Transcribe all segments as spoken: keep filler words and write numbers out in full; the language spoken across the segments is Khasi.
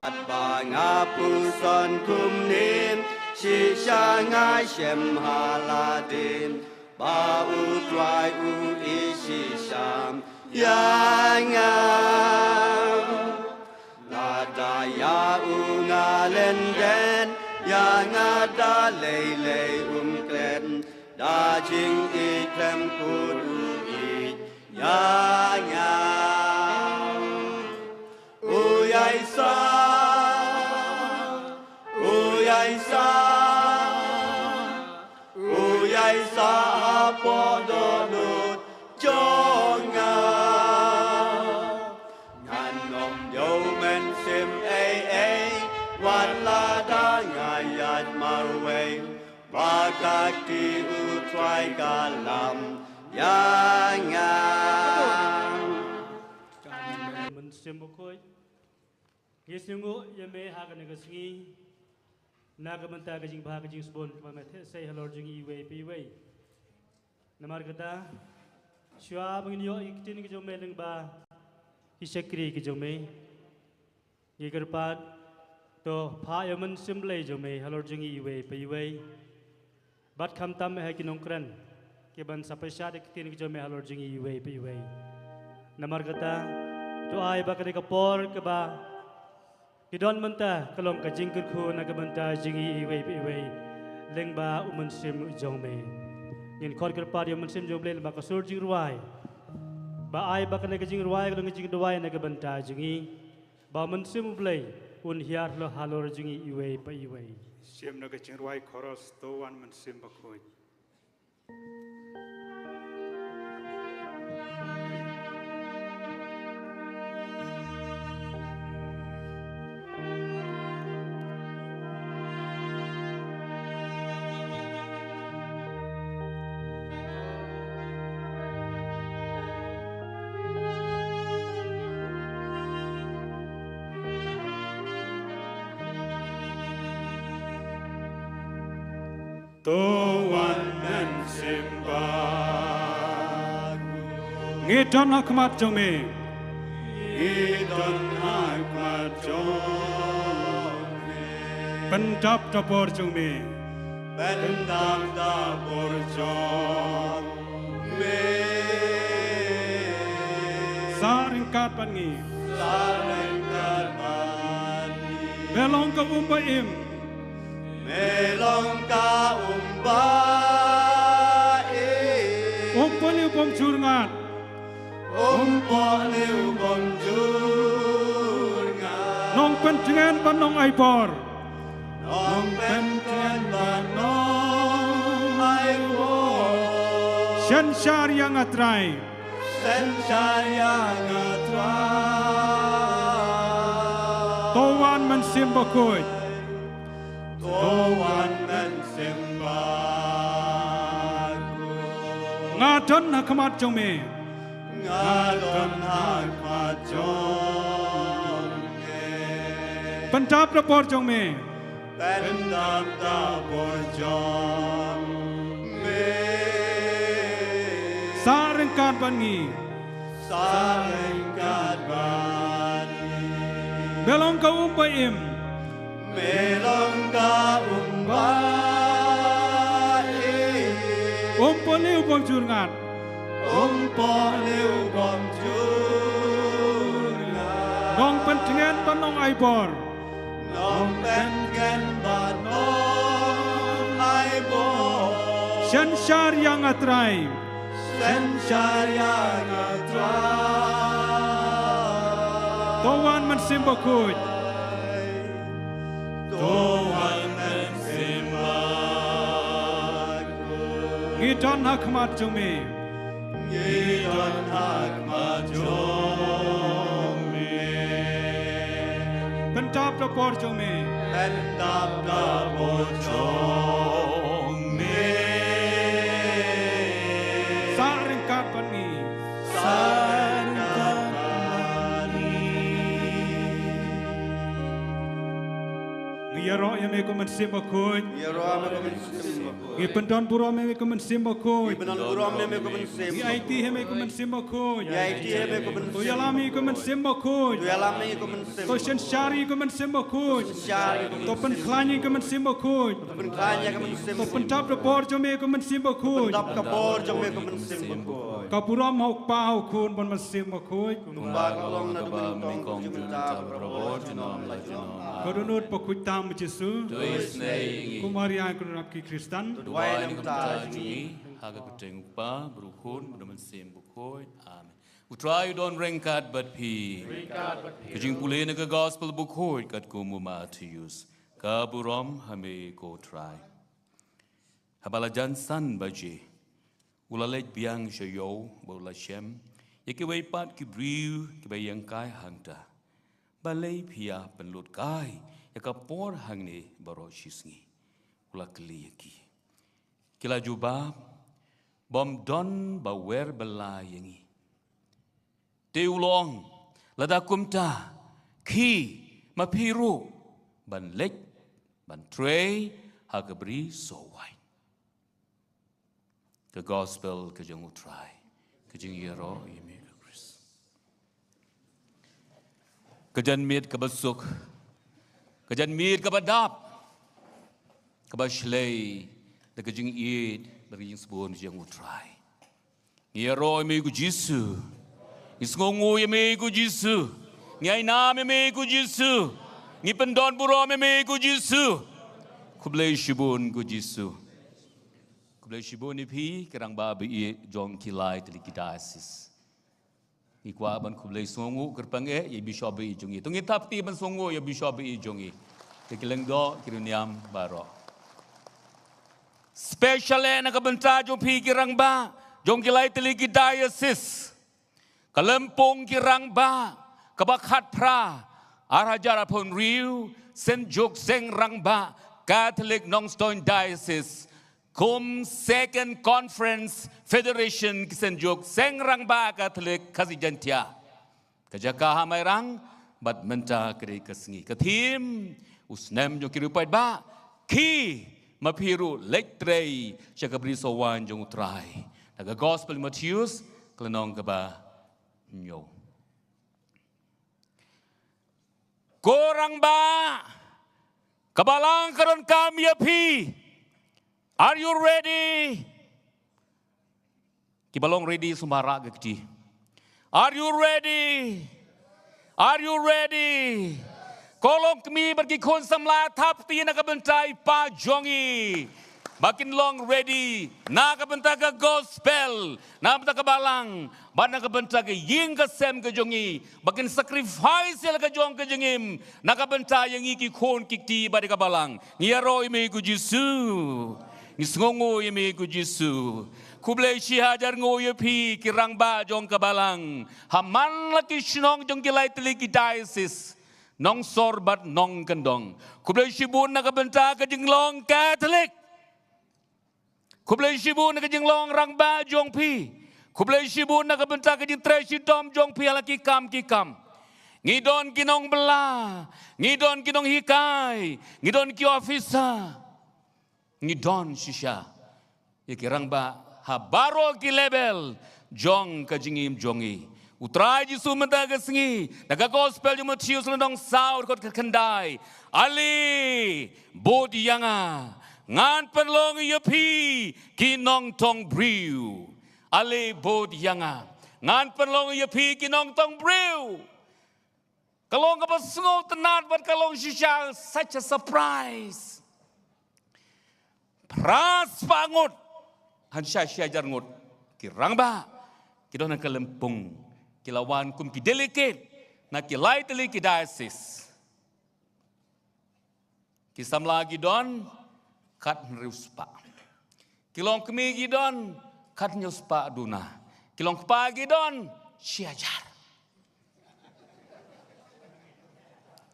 Katba nga puson kumne, shisha nga shem ha lade, ba U Trai u ishisha ïa nga. Lada ïa u nga lyndet, ïa nga da lei lei um klet, da jingïeit khlem kut u ïeit ïa nga. U ïaisah, u ïaisah, u ïaisah hapoh dohnud jong nga. Ngan ym ïoh mynsiem ei ei, wat lada nga ïaid marwei, ba ka kti U Trai ka lam ïa nga. Mynsiem Bakhuid, ngi sngewnguh ïa me ha kane ka sngi na ka bynta ka jingbha ka jingsbun kaba me theh sei halor jong ngi iwei pa iwei. Namar kata, shuwa ba ngin ïoh ïa ki ktien ki jong me lyngba ki shakri ki jong me, ngi kyrpad, to phah ïa u Mynsiem Blei jong me halor jong ngi iwei pa iwei. Bad khamtam ha ki nongkren ki ban sa pynshad ïa ki ktien ki jong me halor jong ngi iwei pa iwei. Namar kata, to ai ba kane ka por kaba ngi don mynta ka long ka jingkyrkhu na ka bynta jong ngi iwei pa iwei lyngba u Mynsiem jong me. Ngin khot kyrpad ïa u Mynsiem jong Blei lyngba ka sur jingrwai, ba ai ba kane ka jingrwai ka long ka jingduwai na ka bynta jong ngi, ba u Mynsiem Blei un hiar halor jong ngi iwei pa iwei. Shim na ka jingrwai chorus, To Wan Mynsiem Bakhuid. To Wan Mynsiem Bakhuid. Ngi don ha khmat jong me. Ngi don ha khmat jong me. Pyndap da bor jong me. Pyndap da bor jong me. Sa ryngkat bad ngi. Sa ryngkat bad ngi. Me long ka um ba im. Me long ka um ba im. Um pynliew bym jur ngat. Um pynliew bym jur ngat. Nongpyntngen bad nongai bor. Nongpyntngen bad nongai bor. Synshar ïa nga Trai. Synshar ïa nga Trai. To Wan Mynsiem Bakhuid. To Wan Mynsiem Bakhuid. Nga don ha khmat jong me. Nga don ha khmat jong me. Pyndap da bor jong me. Pyndap da bor jong me. Sa ryngkat bad ngi. Sa ryngkat bad ngi. Me long ka um ba im. Me long ka um ba im. Um pynliew bym jur ngat. Um pynliew bym jur ngat. Nongpyntngen bad nongai bor. Nongpyntngen bad nongai bor. Synshar ïa nga Trai. Synshar ïa nga Trai. To Wan Mynsiem Bakhuid. To Wan Mynsiem Bakhuid. Ngi don ha khmat jong me. Ngi don ha khmat jong me. Pyndap da bor jong me. Pyndap da bor jong me. Sa ryngkat bad ngi. Sa ryngkat bad ngi. Ngi ïa Ïaroh ïa me ko Mynsiem Bakhuid. Ïaroh ïa me ko Mynsiem Bakhuid. Ngi pyndon burom ïa me ko Mynsiem Bakhuid. Ngi pyndon burom ïa me ko Mynsiem Bakhuid. Ngi aiti ïa me ko Mynsiem Bakhuid. Ngi aiti ïa me ko Mynsiem Bakhuid. To ïalam ïa me ko Mynsiem Bakhuid. To ïalam ïa me ko Mynsiem Bakhuid. To synshar ïa me ko Mynsiem Bakhuid. To synshar ïa me ko Mynsiem Bakhuid. To pynkhlaiñ ïa me ko Mynsiem Bakhuid. To pynkhlaiñ ïa me ko Mynsiem Bakhuid. To pyntap da bor jong me ko Mynsiem Bakhuid. To pyntap da bor jong me ko Mynsiem Bakhuid. Ka burom ha u Kpa, ha u Khun bad u Mynsiem Bakhuid. Kumba ka long naduh mynta, mynta bad barabor junom la junom. Ka dohnud bakhuid tam Jisu. To isynei ïa ngi. Kum ha ri ïaid ka dap ki Khristan. To duwai na ka bynta jong ngi. Ha ka kyrteng u Kpa, bad u Khun, bad u Mynsiem Bakhuid. Amen. U Trai u don ryngkat bad phi. Ryngkat bad phi. Ka jingpule na ka Gospel Bakhuid katkum u Mathaios. Ka burom ha me ko Trai. Haba la jan san baje, u la leit biang sha ïew bad u la shem ïa kiwei pat ki briew kiba ïeng kai hangta. Balei phi ïa pynlut kai ïa ka por hangne baroh shisngi? U la kylli ïa ki. Ki la jubab, bym don ba wer bylla ïa ngi. Te u ong, lada kumta, khie ma phi ruh ban leit ban trei ha ka bri soh waiñ. Ka Gospel ka jong u Trai. Ka jingïaroh ïa me ko Khrist. Ka janmiet kaba suk, ka janmiet kaba dap, kaba shlei da ka jingïeit bad ka jingsbun jong u Trai. Ngi ïaroh ïa me ko Jisu. Ngi sngewnguh ïa me ko Jisu. Ngi ai nam ïa me ko Jisu. Ngi pyndon burom ïa me ko Jisu. Khublei shibun ko Jisu. Khublei shibun ïa phi ki rangbah ba ïeit jong ki lai tylli ki diocese. Ngi kwah ban khublei sngewnguh kyrpang eh ïa i Bishop ba ïeit jong ngi. To ngin thap kti ban sngewnguh ïa i Bishop ba ïeit jong ngi. Ïa ki lyngdoh, ki riewniam baroh. Special eh na ka bynta jong phi ki rangbah jong ki lai tylli ki diocese. Ka lympung ki rangbah kaba khatphra, ar hajar arphew hynriew, Saint George Seng Rangbah Catholic Nongstoiñ Diocese. Kum Second Conference Federation ki Saint George Seng Rangbah Catholic Khasi Jaiñtia. Ka jaka ha Mairang, bad mynta ka dei ka sngi. Ka theme, u snem jong ki riewpaidbah, khie ma phi ruh leit trei sha ka bri soh waiñ jong u Trai. Na ka Gospel Mathaios, ka lynnong kaba hynñiew. Ko rangbah, ka balang ka donkam ïa phi. Are you ready? Kiba long ready sngewbha rah ka kti. Are you ready? Are you ready? Ko longkmie bad ki khun samla, thap kti na ka bynta i Pa jong ngi. Ba kin long ready na ka bynta ka Gospel, na ka bynta ka balang, bad na ka bynta ka ïing ka sem ka jong ngi. Ba kin sacrifice ïa la ka jong ka jingim na ka bynta ïa ngi ki khun ki kti bad ïa ka balang. Ngi ïaroh ïa me ko Jisu. Ngi sngewnguh ïa me ko Jisu. Khublei shihajar nguh ïa phi ki rangbah jong ka balang ha man la ki shnong jong ki lai tylli ki diocese, nongsor bad nongkyndong. Khublei shibun na ka bynta ka jinglong Catholic. Khublei shibun na ka jinglong rangbah jong phi. Khublei shibun na ka bynta ka jingtrei shitom jong phi ha la ki kam ki kam. Ngi don ki nongbylla, ngi don ki nonghikai, ngi don ki officer, ngi don shisha ïa ki rangbah ha baroh ki level jong ka jingim jong ngi. U Trai Jisu mynta ka sngi, na ka Gospel jong u Mathaios lynnong saw, dkhot khyndai. Ale bud ïa nga, ngan pynlong ïa phi ki nongtong briew. Ale bud ïa nga, ngan pynlong ïa phi ki nongtong briew. Ka long kaba sngewtynnad bad ka long shisha such a surprise. Phra spah ngut, hansha shi hajar ngut ki rangbah ki don ha ka lympung, ki la wan kum ki delegate na ki lai tylli ki diocese. Ki samla ki don khathynriew spah. Ki longkmie ki don khathynñiew spah duna. Ki longkpa ki don shi hajar.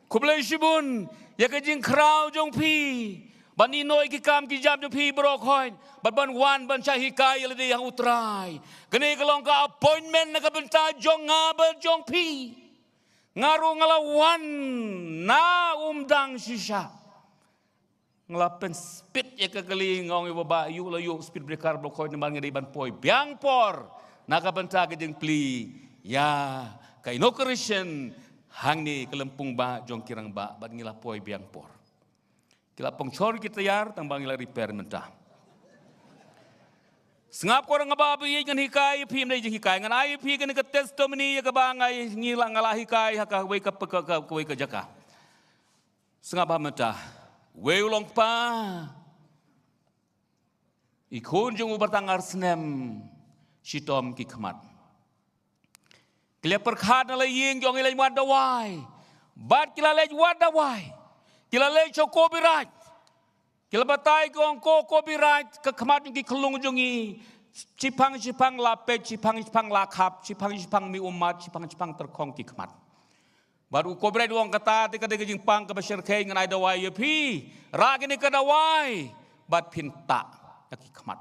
Khublei shibun ïa ka jingkhraw jong phi ban ïehnoh ïa ki kam ki jam jong phi baroh khoit, bad ban wan ban shah hikai ïa lade ha u Trai. Kane ka long ka appointment na ka bynta jong nga bad jong phi. Nga ruh nga la wan na umdang shisha. Nga la pynspit ïa ka kali, nga ong ïa u bah, ïoh la ïoh speed breaker ba la khoit, namar ngi dei ban poi biang por na ka bynta ka jingplie ïa ka inauguration hangne ka lympung bah jong ki rangbah, bad ngi la poi biang por. Ki la pynshor ki tyre, tang ba ngi la repair mynta. Sngap ko rangbah ba ïeit, ngan hikai ïa phi, ym dei jinghikai, ngan ai ïa phi kane ka testimony ïa kaba nga, ngi la, nga la hikai ha kawei ka, ka, ka, kawei ka jaka. Sngap ha mynta. Wei u long kpa, i khun jong u ba tang ar snem, shitom ki khmat. Ki la pyrkhat na la ïing, ki ong i leit wad dawai. Bad ki la leit wad dawai. Ki la leit sha u Kobiraj. Ki la batai, ki ong, ko Kobiraj, ka khmat jong ki khyllung jong ngi, shiphang shiphang la peit, shiphang shiphang la khap, shiphang shiphang mih ummat, shiphang shiphang tyrkhong ki khmat. Bad u Kobiraj u ong, kata te ka dei ka jingpang kaba shyrkhei, ngan ai dawai ïa phi. Rah kane ka dawai bad phin tah ïa ki khmat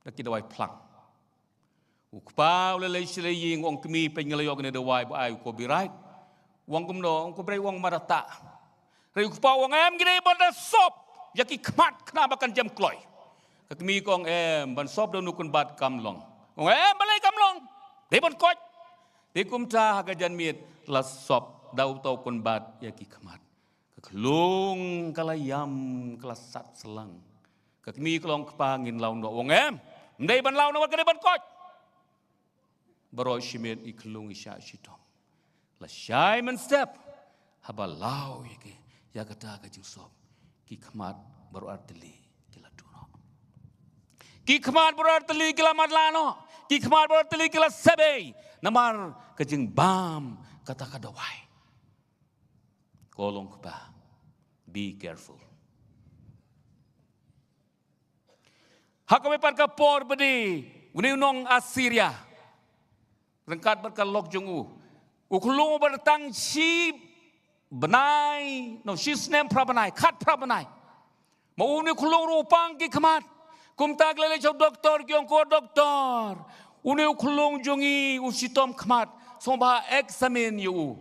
da ki dawai phlang. U kpa u la leit sha la ïing, u ong, kmie, peit, nga la ïoh kane ka dawai ba ai u Kobiraj. U ong, kumno? U Kobiraj u ong, mada tah. Hynrei u kpa u ong, em, ngi dei ban da sop ïa ki khmat khnang ba kan jem kloi. Ka kmie ka ong, em, ban sop da uno u kynbat kam long. U ong, em, balei kam long? Dei ban koit. Te kumta ha ka janmiet la sop da uto u kynbat ïa ki khmat. Ka khyllung ka la ïam, ka la sat slang. Ka kmie ka la ong, kpa, ngin law noh. U ong, em, ym dei ban law noh, wat ka dei ban koit. Baroh shi miet i khyllung i shah shitom. La shai mynstep haba law ïa ki, ïa kata ka jingsop. Ki khmat baroh ar tylli ki la duh noh. Ki khmat baroh ar tylli ki la matlah noh. Ki khmat baroh ar tylli ki la sep ei namar ka jingbam kata ka dawai. Ko long kpa, be careful. Ha kawei pat ka por pat, une u nong Assyria, ryngkat bad ka lok jong u, u khyllung uba tang shi bnai, no, shi snem phra bnai, khatphra bnai. Ma une u khyllung ruh u pang ki khmat. Kumta ki la leit sha u doktor, ki ong, ko doktor, une u khyllung jong ngi u shitom khmat, sngewbha examine ïa u.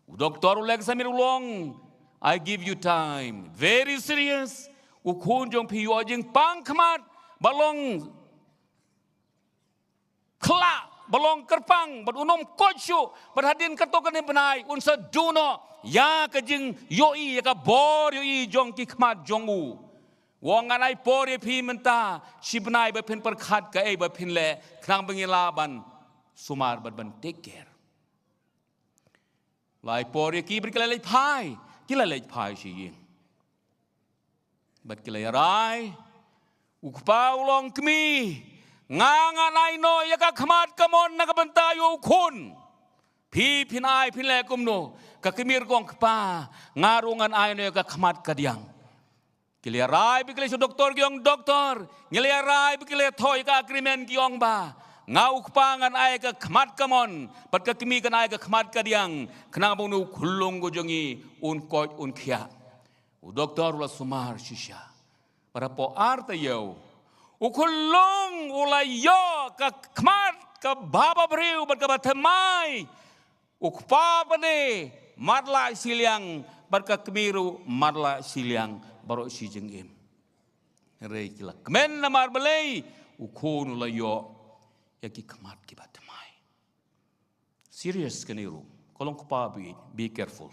U doktor u la examine, u ong, I give you time. Very serious. U khun jong phi u ïoh jingpang khmat ba long khla, ba long kyrpang, bad um koit shuh, bad hadien katto katne bnai un sa duh noh ïa ka jingïohi, ïa ka bor ïohi jong ki khmat jong u. U ong, ngan ai por ïa phi mynta shi bnai ba phin pyrkhat kaei ba phin leh, khnang ba ngin lah ban sumar bad ban take care. La ai por ïa ki bad ki la leit phai, ki la leit phai sha ïing. Bad ki la ïarai, u kpa u ong, kmie, nga ngan ai noh ïa ka khmat kamon na ka bynta ïa u khun. Phi phin ai, phin leh kumno? Ka kmie ruh ka ong, kpa, nga ruh ngan ai noh ïa ka khmat kadiang. Ki la ïarai bad ki la leit sha doktor, ki ong, doktor, ngi la ïarai bad ki la thoh ïa ka agreement, ki ong ba nga u kpa ngan ai ka khmat kamon, bad ka kmie kan ai ka khmat kadiang, khnang ba une u khyllung ka jong ngi un koit un khiah. U doktor u la sumar shisha. Bad hapoh ar taïew, u khyllung u la ïoh ka khmat kaba briew bad kaba thymmai. U kpa pat u matlah shiliang, bad ka kmie ruh matlah shiliang, baroh shi jingim. Hynrei ki la kmen namar balei? U khun u la ïoh ïa ki khmat kiba thymmai. Serious kane ruh. Ko long kpa, be, be careful.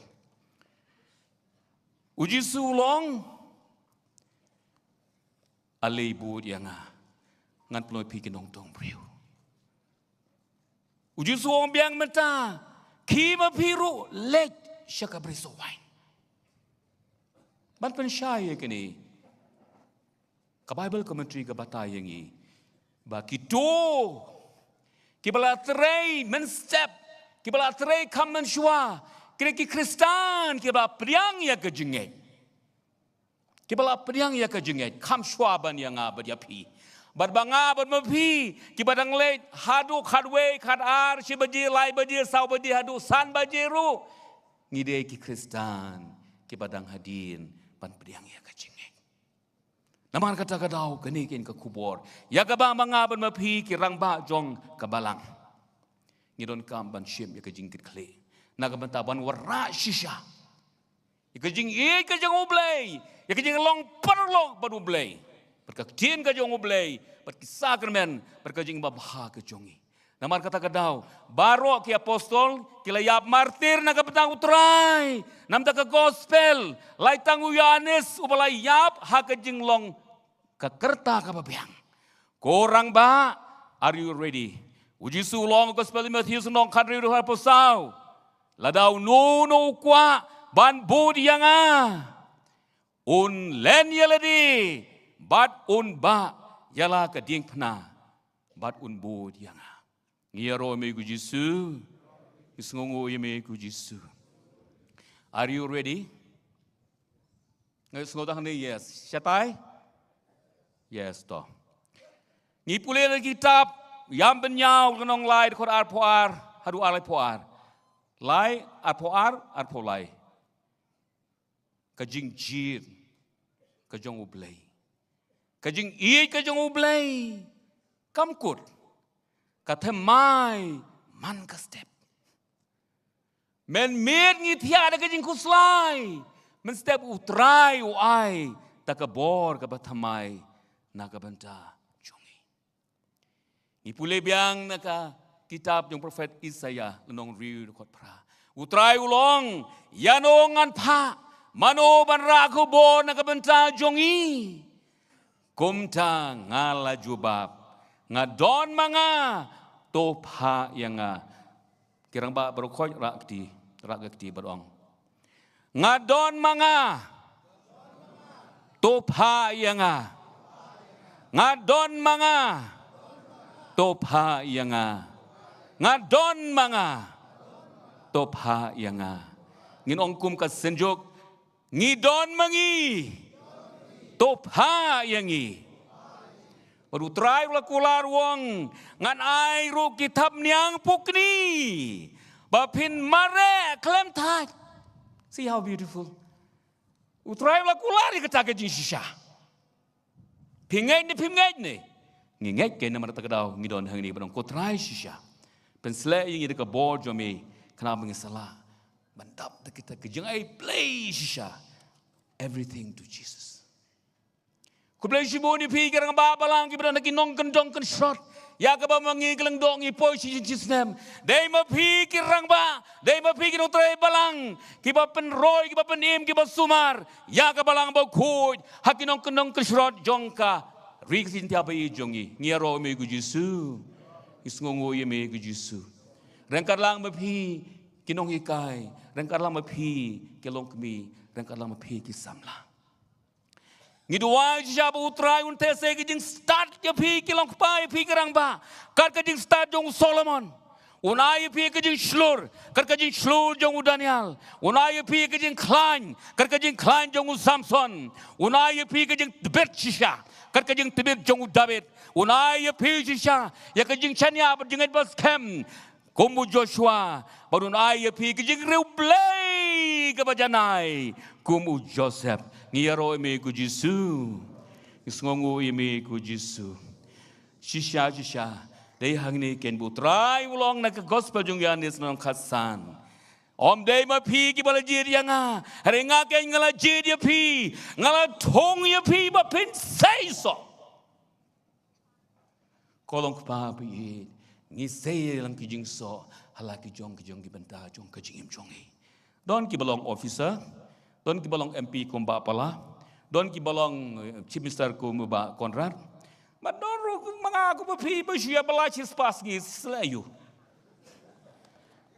U Jisu u ong, ale bud ïa nga, ngan pynlong ïa phi ki nongtong briew. U Jisu u ong biang mynta, khie ma phi ruh leit sha ka bri soh waiñ. Ban pynshai ïa kane, ka Bible commentary ka batai ïa ngi ba kito kiba la trei mynstep, kiba la trei kham mynshuwa, ki dei ki Khristan kiba la pdiang ïa ka jingngeit. Kiba la pdiang ïa ka jingngeit kham shuwa ban ïa nga bad ïa phi. Bad ba nga bad ma phi kiba dang leit haduh khatwei, khatar, shi baje, lai baje, saw baje, haduh san baje ruh, ngi dei ki Khristan kiba dang hadien ban pdiang ïa ka jingngeit. Namar kata ka daw, kane ka dei ka khubor ïa kaba ma nga bad ma phi ki rangbah jong ka balang ngi donkam ban shim ïa ka jingkitkhlieh na ka bynta ban wanrah shisha Ïa ka jingïeit ka jong U Blei, ïa ka jinglong paralok bad U Blei, bad ka ktien ka jong U Blei, bad ki sakramen, bad ka jingbha ka jong ngi. Namar kata ka daw, baroh ki apostol ki la ïap martir na ka bynta U Trai. Namar ka gospel, la tang u Ïoannis uba la ïap ha ka jinglong ka rta kaba biang. Ko rangbah, are you ready? U Jisu u ong, gospel Matthew lynnong khathynriew dkhot arphew saw. Lada uno uno u kwah ban bud ïa nga, un len ïa lade, bad un bah ïa la ka diengphna, bad un bud ïa nga. Ngi ïaroh ïa me ko Jisu. Ngi sngewnguh ïa me ko Jisu. Are you ready? Ngi sngew tang ne, yes. Shatai? Yes, to. Ngi pule na kitab Ïam Bynñiaw lynnong lai dkhot arphew ar haduh arphew ar. Lai, arphew ar, arphew lai. Ka jingjied ka jong U Blei, ka jingïeit ka jong U Blei, kam kut, ka thymmai man ka step. Mynmiet ngi thiah da ka jingkhuslai, mynstep U Trai u ai da ka bor kaba thymmai na ka bynta jong ngi. Ngi pule biang na ka kitab jong prophet Isaiah lynnong hynriew dkhot phra. U Trai u ong, ïano ngan phah, mano ban rah khubor na ka bynta jong ngi? Kumta nga la jubab, nga don ma nga, to phah ïa nga. Ki rangbah baroh khoit rah kti, rah ka kti bad ong, nga don ma nga, to phah ïa nga. Nga don ma nga, to phah ïa nga. Nga don ma nga, to phah ïa nga. Ngin ong kum ka Synjuk, ngi don ma ngi, to phah ïa ngi. Bad U Trai u la kular u ong, ngan ai ruh ki thapniang pukni ba phin mareh khlem thait. See how beautiful. U Trai u la kular ïa kata ka jingshisha. Phi ngeit ne phim ngeit ne? Ngi ngeit, kane namar kata ka daw ngi don hangne ban ong, ko Trai shisha, pynsleh ïa ngi da ka bor jong me, khnang ba ngin sa lah ban dap da kita ki jingai Blei shisha. Everything to Jesus. Khublei shibun ïa phi ki rangbah balang kiba don ha ki nongkyndong kynshrot. Ïa kaba ma ngi ka lyngdoh ngi poi shi jingsnem. Dei ma phi ki rangbah, dei ma phi ki nongtrei balang kiba pynroi, kiba pynim, kiba sumar ïa ka Balang Bakhuid ha ki nongkyndong kynshrot jong ka ri Khasi Jaiñtia ba ïeit jong ngi. Ngi ïaroh ïa me ko Jisu. Ngi sngewnguh ïa me ko Jisu. Ryngkat lang ma phi ki nonghikai, ryngkat lang ma phi ki longkmie, ryngkat lang ma phi ki samla. Ngi duwai shisha ba U Trai un theh sei ka jingstad ïa phi ki longkpa, ïa phi ki rangbah, kat ka jingstad jong u Solomon. Un ai ïa phi ka jingshlur kat ka jingshlur jong u Daniel. Un ai ïa phi ka jingkhlaiñ kat ka jingkhlaiñ jong u Samson. Un ai ïa phi ka jingtbit shisha kat ka jingtbit jong u David. Un ai ïa phi shisha ïa ka jingshaniah bad jingngeit ba skhem kum u Joshua, bad un ai ïa phi ka jingriewblei kaba janai kum u Joseph. Ngi ïaroh ïa me ko Jisu. Ngi sngewnguh ïa me ko Jisu. Shisha shisha, dei hangne ken ba U Trai u ong na ka gospel jong u Ïoannis lynnong khatsan. Ym dei ma phi kiba la jied ïa nga, hynrei nga ken nga la jied ïa phi, nga la thung ïa phi ba phin sei soh. Ko longkpa ba ïeit, ngi sei lang ki jingsoh ha la ki jong ki jong ki bynta jong ka jingim jong ngi. Don kiba long officer, don kiba long M P kum Bah Pala, don kiba long, eh, Chief Minister kum Bah Conrad. Bad don ruh ma nga kum ma phi ba shu ïa ba la chispas ngi sleh ïa u.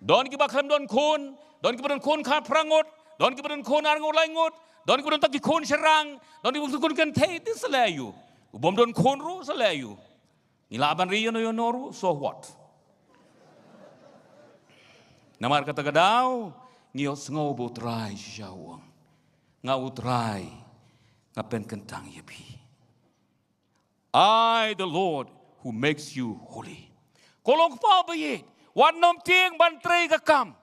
Don kiba khlem don khun, don kiba don khun khatphra ngut, don kiba don khun ar ngut lai ngut, don kiba don tang ki khun shynrang, don kiba don khun kynthei, te sleh ïa u. U bym don khun ruh sleh ïa u. Ngi lah ban ri ïano ïano ruh, so what? Namar kata ka daw ngi ïohsngew ba U Trai shisha u ong, nga U Trai nga pynkyntang ïa phi. I, the Lord, who makes you holy. Ko longkpa ba ïeit, wat nym tieng ban trei ka kam.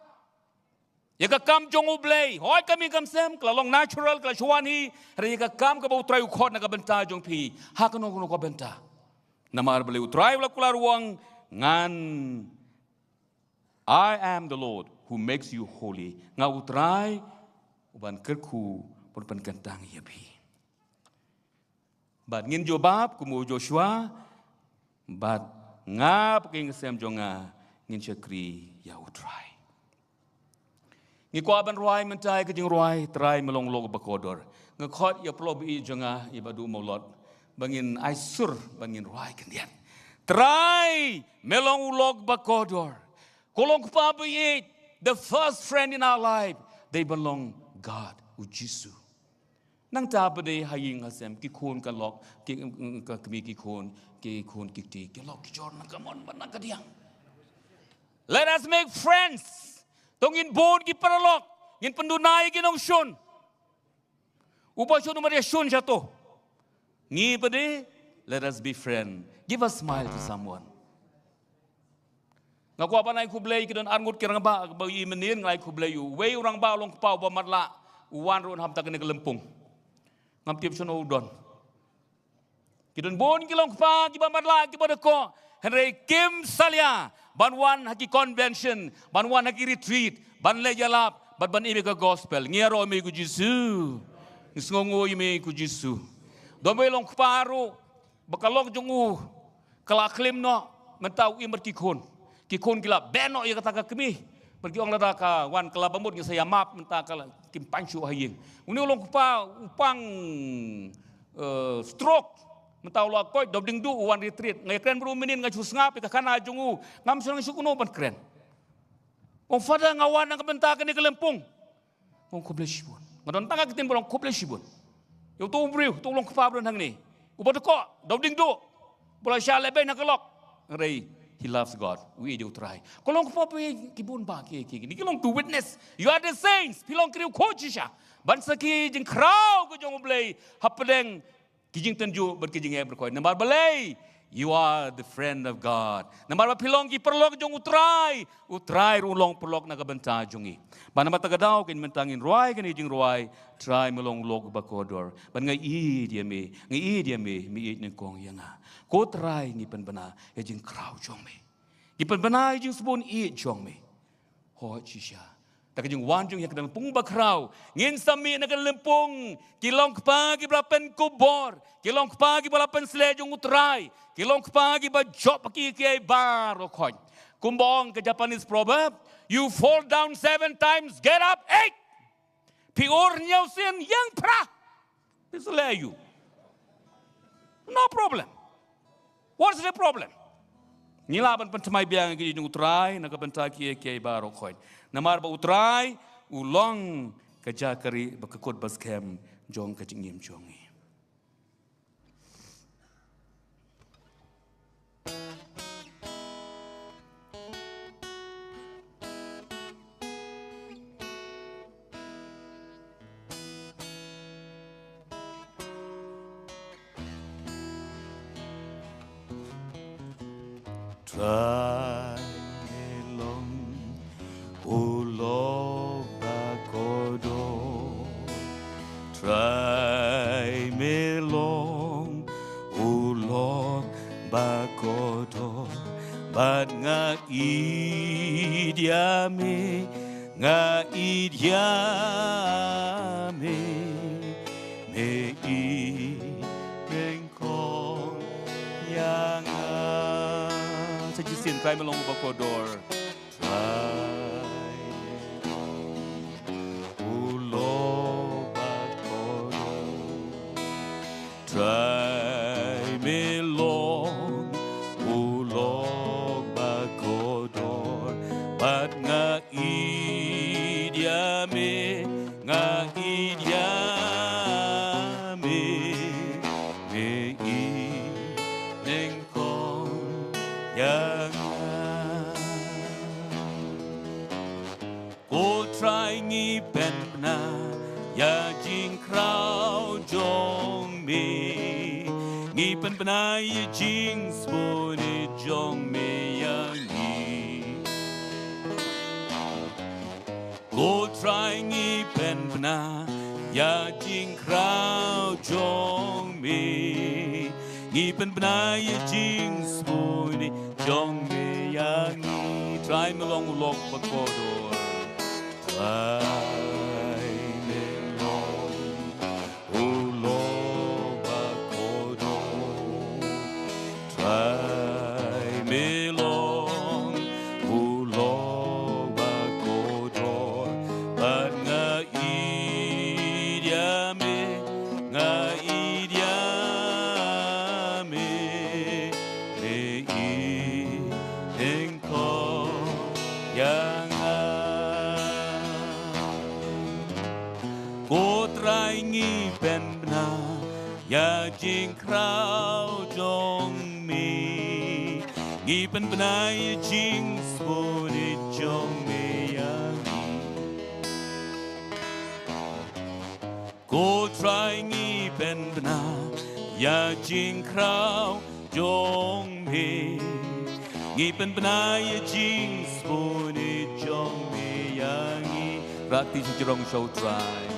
Ïa ka kam jong U Blei, hooid ka mih kam sem, ka la long natural, ka la shu wan hi, hynrei ïa ka kam kaba U Trai u khot na ka bynta jong phi, ha kano kano ka bynta. Namar balei U Trai u la kular u ong, ngan, I am the Lord who makes you holy. Nga U Trai ban kyrkhu, ban pynkyntang ïa phi. Bad ngin jubab kum u Joshua, bad nga bad ka ïing ka sem jong nga ngin shakri ïa U Trai. Ngi kwah ban rwai mynta ïa ka jingrwai, Trai me long u lok ba kordor. Nga khot ïa paralok ba ïeit jong nga, ïa Bah Duh Mawlot, ba ngin ai sur, ba ngin rwai khyndiat. Trai me long u lok ba kordor. Ko long kpa ba ïeit, the first friend in our life, dei ban long God, U Jisu. Nangta pat de ha ïing ha sem, ki khun ka lok, ki, ka kmie ki khun, ki khun ki kti, ki lok ki jor na ka mon bad na ka diang. Let us make friends. To ngin bun ki paralok, ngin pynduna ïa ki nongshun. Uba shun u mar ïa shun sha to. Ngi pat de, let us be friend. Give a smile to someone. Nga kwah ban ai khublei, ki don arngut ki rangbah ba ïohi mynnin, nga ai khublei ïa u. Uwei u rangbah u long kpa uba matlah, u wan ruh na hapta kane ka lympung. Ngam tip shano u don. Ki don bun ki long kpa kiba matlah, kiba dei ko. Hynrei kim salia ban wan ha ki convention, ban wan ha ki retreat, ban leit ïalap bad ban im ïa ka gospel. Ngi ïaroh ïa me ko Jisu. Ngi sngewnguh ïa me ko Jisu. Don uwei u long kpa ruh ba ka lok jong u ka la klim noh, mynta u im bad ki khun. Ki khun ki la beh noh ïa kata ka kmie. Bad ki ong lada ka wan ka la bamut ngi sa ïa map, mynta ka la kim pan shuh ha ïing. Une u long kpa u pang, eh, stroke. Mynta u la koit, dap ding duh u wan retreat. Nga ïakren bad u mynnin, nga shu sngap ïa ka khana jong u. Ngam sngewthuh shuh kumno ban kren. Ong, Father, nga wan na ka bynta kane ka lympung. Ong, khublei shibun. Nga don tang ka ktien ba long khublei shibun. Ïa uto u briew, uto u long kpa ba don hangne. Uba dei ko, dap ding duh. Ba la shah lehbeiñ na ka lok. Hynrei he loves God. U ïeit ïa U Trai. Ko long kpa ba ïeit, ki bun bah ki, ki, ki. Ki long ki witness. You are the saints. Phi long ki riewkhuid shisha ban sakhi ïa ka jingkhraw ka jong U Blei hapdeng ki jingtynjuh bad ki jingeh baroh khoit. Namar balei? You are the friend of God. Namar ba phi long ki paralok jong U Trai, U Trai ruh u long paralok na ka bynta jong ngi. Bad namar kata ka daw kein mynta ngin rwai kane ka jingrwai, Trai me long u lok ba kordor. Bad nga ïeit ïa me, nga ïeit ïa me, me ïeit nyngkong ïa nga. Ko Trai ngi pynbna ïa ka jingkhraw jong me. Ngi pynbna ïa ka jingsbun ïeit jong me. Hooid shisha. Da ka jingwan jong ngi ha ka lympung ba khraw, ngin sa mih na ka lympung ki long kpa kiba la pynkupbor, ki long kpa kiba la pynsleh jong U Trai, ki long kpa kiba jop ha ki kiei baroh khoit. Kumba ong ka Japanese proverb, you fall down seven times, get up eight. Phi ur hynñiew sien, ïeng phra. Phi sleh ïa u. No problem. What's the problem? Ngi lah ban pynthymmai biang ïa ka jong U Trai na ka bynta ki, ki baroh khoit. Namar ba U Trai u long ka jaka ri ba ka kut ba skhem jong ka jingim jong ngi. Trai me long u lok ba kordor. Trai me long u lok ba kordor. Bad nga ïeit ïa me, nga ïeit ïa me, me ïeit nyngkong ïa nga. Sa shisien, Trai me long u ba kordor. Trai me long u lok ba kordor. Trai me long u lok ba kordor, bad nga ïeit ïa me, nga ïeit ïa me, me ïeit nyngkong ïa nga. Ko Trai ngi pynbna ïa jingkhraw jong me. Ngi pynbna ïa jingsbun jong me ïa ngi. Ko Trai ngi pynbna ïa jingkhraw jong me. Ngi pynbna ïa jingsbun jong me ïa ngi. Trai me long u lok ba kordor. Trai me jingkhraw jong me. Ngi pynbna ïa jingsngewbha jong me ïa ngi. Ko Trai ngi pynbna ïa jingkhraw jong me. Ngi pynbna ïa jingsngewbha jong me ïa ngi. Rat ti jrong sha u Trai.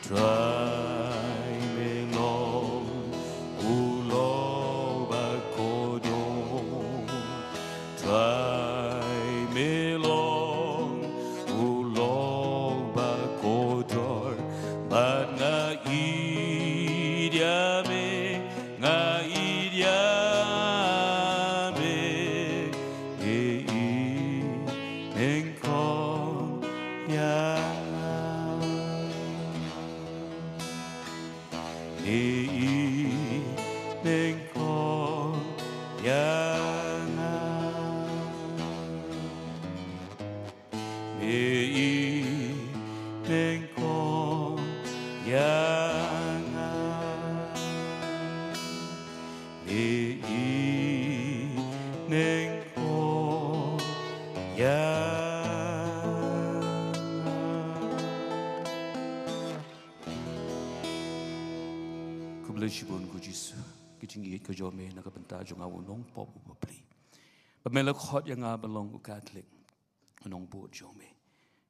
Trai me long u long ba kordor. Trai me long u long ba kordor. Bad nga ïeit ïa me, nga ïeit ïa me. Ïeit nyngkong ïa nga. Ïeit nyngkong ïa nga. Ïeit nyngkong ïa nga. Ïeit nyngkong ïa nga. Khublei shibun ko Jisu, ka jingïeit ka jong me na ka bynta jong nga u nongpop u bapli. Ba me la khot ïa nga ban long u Katholik, u nongbud jong me.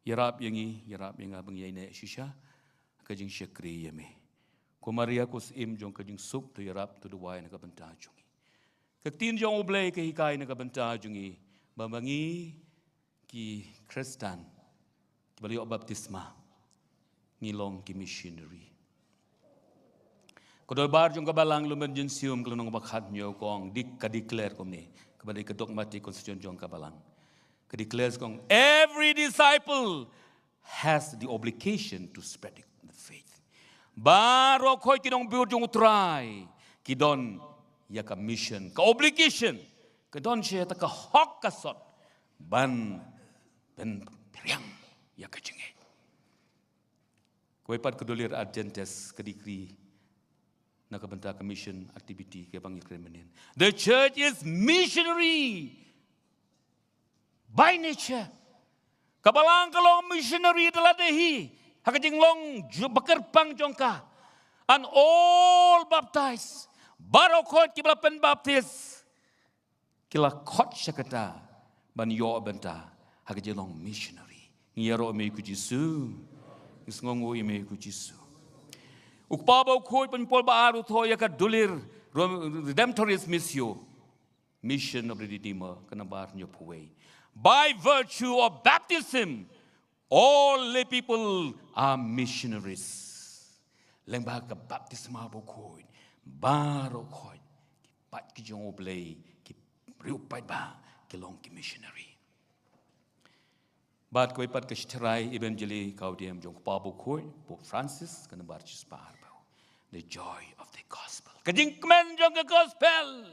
Ïarap ïa ngi, ïarap ïa nga ba ngi ïaineh shisha ka jingshakri ïa me. Ko Maria ko Syiem jong ka jingsuk, to ïarap to duwai na ka bynta jong ngi. Ka ktien jong U Blei ka hikai na ka bynta jong ngi ba ma ngi ki Khristan kiba la ïoh baptisma ngi long ki missionary. Ka dorbar jong ka Balang Lumen Gentium ka lynnong ba khathynñiew ka ong, ka declare kumne, kaba dei ka dogmatic constitution jong ka Balang. Ka declare ka ong, every disciple has the obligation to spread the faith. Baroh khoit ki nongbud jong U Trai ki don ïa ka mission, ka obligation, ka don shisha ka hok ka sot ban pynpriang ïa ka jingngeit. Kawei pat ka dulir Ad Gentes ka decree na ka bynta ka mission activity kaba ngi kren mynnin. The church is missionary by nature. Ka Balang ka long missionary da lade hi ha ka jinglong ju-, bakyrpang jong ka. And all baptized, baroh khoit kiba la pynbaptis, ki la khot sha kata ban ïoh bynta ha ka jinglong missionary. Ngi ïaroh ïa me ko Jisu. Ngi sngewnguh ïa me ko Jisu. U Kpa Bakhuid, Pynpol Ba Ar u thoh ïa ka dulir Ro-, Redemptoris Missio, Mission of the Redeemer, ka nambar hynñiewphew wei. By virtue of baptism, all lay people are missionaries. Lyngba ka baptisma bakhuid, baroh khoit ki paid ki jong U Blei, ki briew paidbah, ki long ki missionary. Bad kawei pat ka Shitharai Evangelii Gaudium jong u Kpa Bakhuid, Pope Francis, ka nambar shispah arphew. The joy of the gospel. Ka jingkmen jong ka gospel.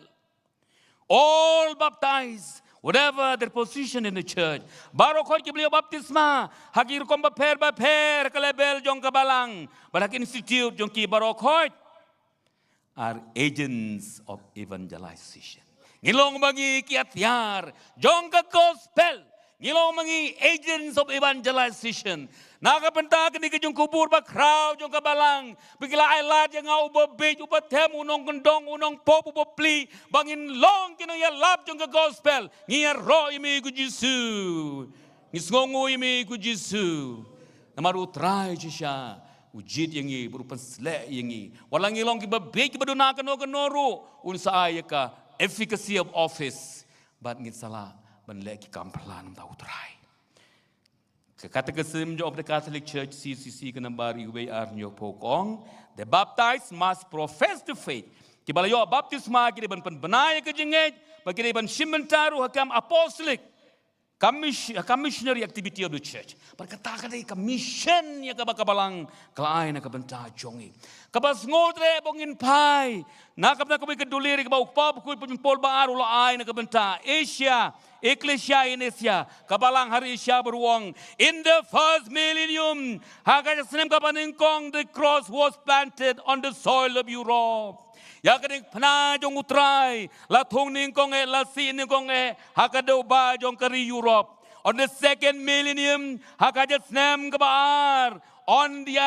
All baptized, whatever their position in the church. Baroh khoit kiba la ïoh baptisma ha ki rukom bapher bapher, ka level jong ka Balang bad ha ki institute jong ki, baroh khoit are agents of evangelization. Ngi long ma ngi ki atiar jong ka gospel. Ngi long ma ngi agents of evangelization. Na ka bynta kane ka jingkubur bakhraw jong ka Balang, ba ki la ai lad ïa nga uba bieit, uba them, u nongkyndong, u nongpop, uba pli, ba ngin long ki nongïalap jong ka gospel. Ngi ïaroh ïa me ko Jisu. Ngi sngewnguh ïa me ko Jisu. Namar U Trai shisha u jied ïa ngi, bad u pynsleh ïa ngi. Wat la ngi long kiba bieit, kiba duna kano kano ruh, un sa ai ïa ka efficacy of office. Bad ngin sa lah ban leh ki kam phylla na ka bynta U Trai. Ka Catechism of the Catholic Church, C C C, ka nambar uwei ar hynñiewphew ka ong, the baptized must profess the faith. Kiba la ïoh baptisma ki dei ban pynbna ïa ka jingngeit, bad ki dei ban shim bynta ruh ha ka kam apostolic. Ka mis-, ka missionary activity of the church. Bad kata ka dei ka mission ïa kaba ka Balang ka la ai na ka bynta jong ngi. Kaba sngewthuh ba ngin phai na ka bynta kawei ka dulir kaba u Kpa Bakhuid Paul ba ar u la ai na ka bynta Asia, Ecclesia in Asia, ka Balang ha ri Asia Baroh. In the first millennium, ha ka snem kaba nyngkong, the cross was planted on the soil of Europe. Ïa ka diengphna jong U Trai la thung nyngkong eh, la sih nyngkong eh ha ka dewbah jong ka ri Europe. On the second millennium, ha ka jingïaseng kaba ar, on the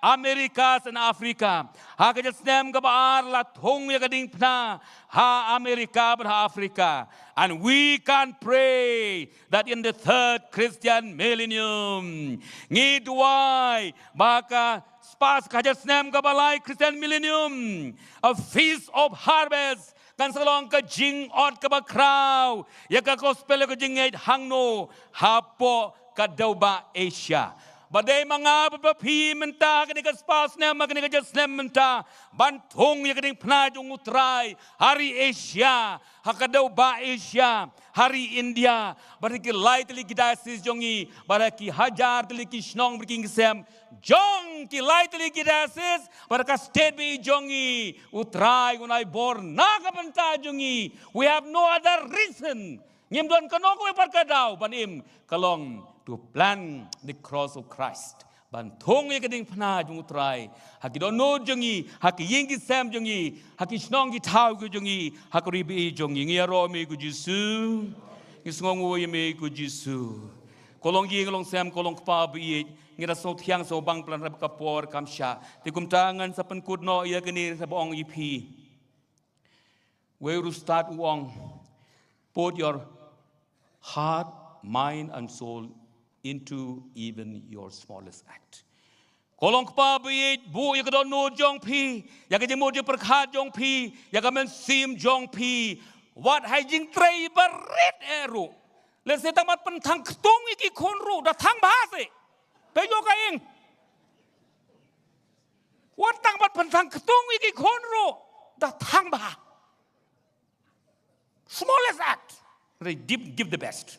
Americas and Africa. Ha ka jingïaseng kaba ar la thung ïa ka diengphna ha America bad ha Africa. And we can pray that in the third Christian millennium, ngi duwai ba ka spah ka jingïaseng kaba lai Christian millennium, a feast of harvest, kan sa long ka jingot kaba khraw ïa ka gospel, ïa ka jingngeit hangno? Hapoh ka dewbah Asia. Ba dei ma nga bad ma phi mynta ha kane ka spah snem, ha kane ka jingïaseng mynta, ban thung ïa ka diengphna jong U Trai ha ri Asia, ha ka dewbah Asia, ha ri India, bad ha ki lai tylli ki diocese jong ngi, bad ha ki hajar tylli ki shnong bad ki ïing ki sem jong ki lai tylli ki diocese bad ka state ba ïeit jong ngi. U Trai un ai bor na ka bynta jong ngi. We have no other reason. Ngim don kano kawei pat ka daw ban im, ka long to plant the cross of Christ. Ban thung ïa ka diengphna jong U Trai ha ki dohnud jong ngi, ha ki ïing ki sem jong ngi, ha ki shnong ki thaw ki jong ngi, ha ka ri ba ïeit jong ngi. Ngi ïaroh ïa me ko Jisu. Ngi sngewnguh ïa me ko Jisu. Ko Long Ïing Long Sem, ko Long Kpa ba ïeit, ngi da sngewthiang sngewbang palat hynrei ba ka por kam shah. Te kumta ngan sa pynkut noh ïa kane, sa ba ong ïa phi. Wei ruh u stad u ong, put your heart, mind and soul into even your smallest act. Ko Long Kpa ba ïeit, buh ïa ka dohnud jong phi, ïa ka jingmut jingpyrkhat jong phi, ïa ka mynsiem jong phi, wat ha i jingtrei barit eh ruh. Lehse tang ban pynthang ktung ïa ki khun ruh, da thang bha seh. Te ïoh ka ïing. Wat tang ban pynthang ktung ïa ki khun ruh, da thang bha. Smallest act. They give, give the best.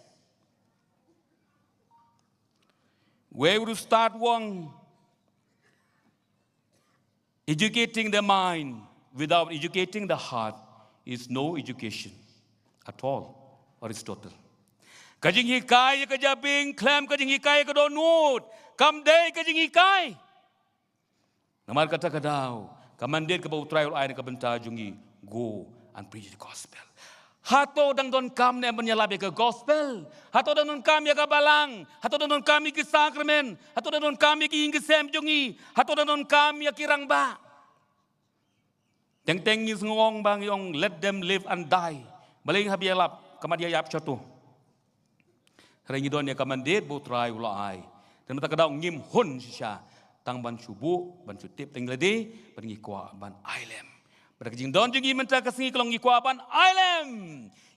Where you start wrong, educating the mind without educating the heart is no education at all. Aristotle. Ka jinghikai ïa ka jabieng khlem ka jinghikai ïa ka dohnud kam dei ka jinghikai. Namar kata ka daw, ka mandate kaba U Trai u la ai na ka bynta jong ngi, go and preach the gospel. Hato dang donkam ne em ban ïalap ïa ka gospel? Hato dang donkam ïa ka balang? Hato dang donkam ïa ki sakramen? Hato dang donkam ïa ki ïing ki sem jong ngi? Hato dang donkam ïa ki rangbah? Teng teng ngi sngew ong ba ngi ong, let them live and die. Balei hap ïalap, ka mat ïa ïap shato. Hynrei ngi don ïa ka mandate ba U Trai u la ai. Te mynta ka daw ngim hun shisha tang ban shu buh, ban shu tip, tang lade, ban ngi kwah ban ai lem. Bad ka jingdon jong ngi mynta ka sngi ka long ngi kwah ban ai lem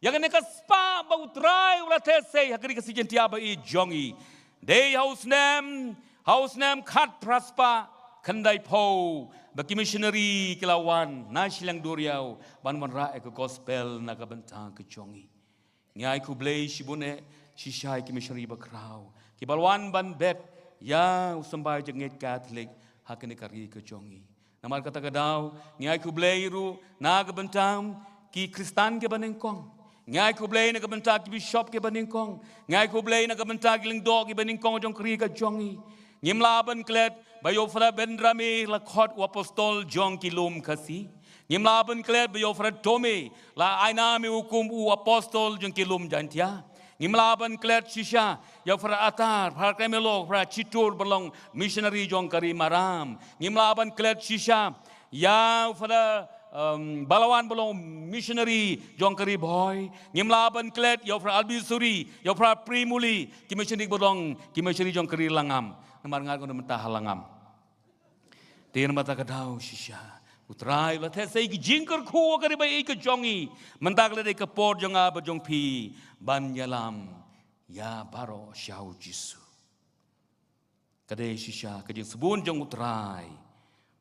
ïa kane ka spah ba U Trai u la theh sei ha ka ri Khasi Jaiñtia ba ïeit jong ngi. Dei ha u snem, ha u snem khatphra spah khyndaiphew ba ki missionary ki la wan na shiliang duriaw ban wanrah ïa ka gospel na ka bynta ka jong ngi. Ngi ai khublei shibun eh shisha ïa ki missionary bakhraw kiba la wan ban bet ïa u symbai jingngeit Katholik ha kane ka ri ka jong ngi. Namar kata ka daw ngi ai khublei ruh na ka bynta ki Khristan kiba nyngkong. Ngi ai khublei na ka bynta ki bishop kiba nyngkong. Ngi ai khublei na ka bynta ki lyngdoh kiba nyngkong jong ka ri ka jong ngi. Ngim lah ban klet ba ïa u Father Benrami la khot u apostol jong ki lum Khasi. Ngim lah ban klet ba ïa u Father Tome la ai nam ïa u kum u apostol jong ki lum Jaiñtia. Ngim lah ban klet shisha ïa u Father Atar, Father Kemelo, Father Chitur ban long missionary jong ka ri Maram. Ngim lah ban klet shisha ïa u Father, um, Balawan ban long missionary jong ka ri Bhoi. Ngim lah ban klet ïa u Father Albisuri, ïa u Father Primuli, ki missionary ba long ki missionary jong ka ri Langam. Namar nga ruh nga don mynta ha Langam. Te namar kata ka daw shisha U Trai u la theh sei ki jingkyrkhu ha ka ri ba ïeit ka jong ngi. Mynta ka la dei ka por jong nga bad jong phi ban ïalam ïa baroh sha u Jisu. Ka dei shisha ka jingsbun jong U Trai.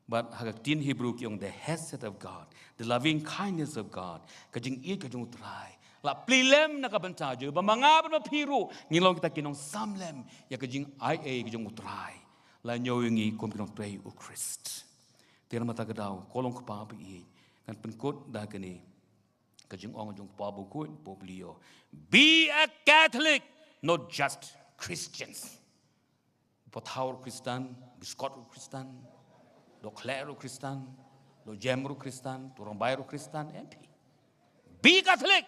Bad ha ka ktien Hebrew ki ong the hesed of God, the loving kindness of God, ka jingïeit ka jong U Trai. la plie lem na ka bynta jong ba ma nga bad ma phi ruh ngin long kita ki nongsamlem ïa ka jingai ei ka jong U Trai. La ñiew ïa ngi kum ki nongtrei U Khrist. Te namar kata ka daw, ko long kpa ba ïeit, ngan pynkut da kane ka jingong jong u Kpa Bakhuid, Pope Leo: Be a Catholic, not just Christians. Pathaw ruh Khristan, Biskot ruh Khristan, Dohkhleh ruh Khristan, Dohjem ruh Khristan, Turangbai ruh Khristan, em phi. Be Catholic,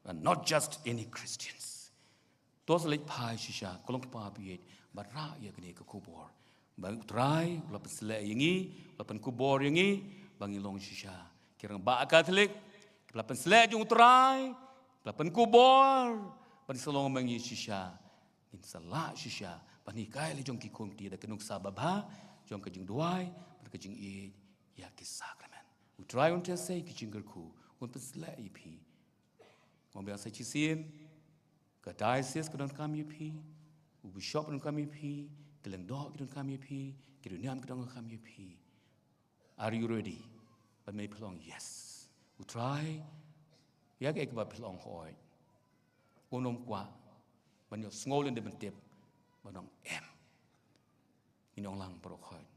and not just any Christians. To sa leit phai shisha, ko long kpa ba ïeit, bad rah ïa kane ka khubor. Ba U Trai u la pynsleh ïa ngi, u la pynkubor ïa ngi, ba ngin long shisha ki rangbah Katholik kiba la pynsleh jong U Trai, ba la pynkubor, ba ngin sa long ma ngi shisha. Ngin sa lah shisha ban hikai la jong ki khun kti da ka nuksa babha jong ka jingduwai bad ka jingïeit ïa ki sakramen. U Trai un trei sa ïa ki jingkyrkhu, un pynsleh ïa phi. Ngam biang sa shisien, ka diocese ka donkam ïa phi, u bishop ka donkam ïa phi, ki lyngdoh ki donkam ïa phi, ki riewniam ki donkam ïa phi. Are you ready? Ban mei phi long yes. U Trai, ïa kaei kaba phi long hooid, un ym kwah ban ïohsngew lynti ban tip ban ong em. Ngin ong lang baroh hooid.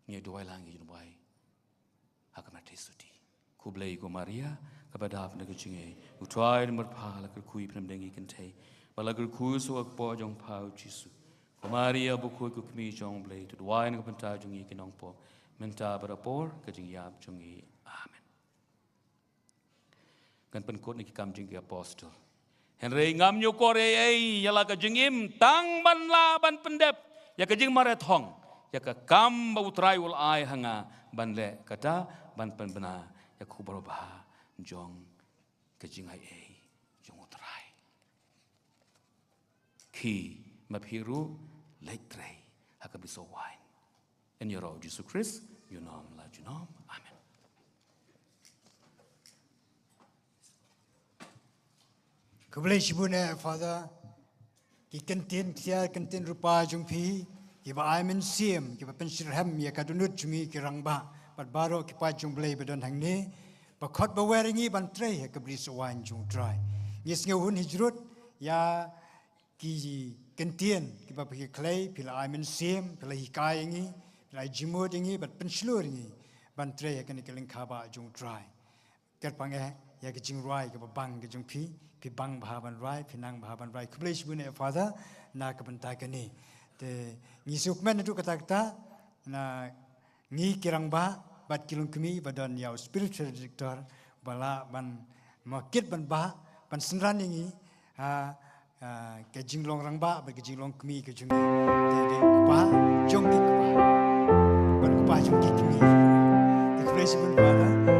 Ngi duwai lang, ngi duwai ha ka Mathai Suti. Khublei ko Maria, kaba dap na ka jingaiei, U Trai u don bad pha, la kyrkhu ïa phi na bynta ki kynthei, bad la kyrkhu sa u kpoh jong pha U Jisu. Ko Maria bakhuid, ko Kmie jong U Blei, to duwai na ka bynta jong ngi ki nongpop, mynta bad ha por ka jingïap jong ngi. Amen. Ngan pynkut na ki Kam jong ki Apostol. Hynrei ngam ñiewkor ei ei ïa la ka jingim, tang ban lah ban pyndep ïa ka jingmareh thong ïa ka kam ba U Trai u la ai ha nga ban leh, kata ban pynbna ïa ka khubor babha jong ka jingaiei jong U Trai. Khie ma phi ruh, leit trei ha ka bri soh waiñ. Yn ïaroh U Jisu Khrist junom la junom. Amen. Khublei shibun eh Father. Ki kyntien ksiar, kyntien rupa jong phi, kiba ai mynsiem, kiba pynshitrhem ïa ka dohnud jong ngi ki rangbah bad baroh ki paid jong U Blei ba don hangne, ba khot ba wer ïa ngi ban trei ha ka bri soh waiñ jong U Trai. Ngi sngew hun hijrut ïa ki kyntien kiba phi khlei, phi la ai mynsiem, phi la hikai ïa ngi, phi la ai jingmut ïa ngi bad pynshlur ïa ngi ban trei ha kane ka lyngkha bah jong U Trai. Kyrpang eh ïa ka jingrwai kaba bang ka jong phi, phi bang bha ban rwai, phi nang bha ban rwai. Khublei shibun eh Father na ka bynta kane. Te ngi sngewkmen naduh katta katta na ngi ki rangbah bad ki longkmie ba don ïa u spiritual director ba lah ban mih kit ban bah ban synran ïa ngi ha, ha ka jinglong rangbah bad ka jinglong kmie ka jong ngi. Te dei u kpa jong ki kpa bad u kpa jong ki kmie. Te khublei shibun Father.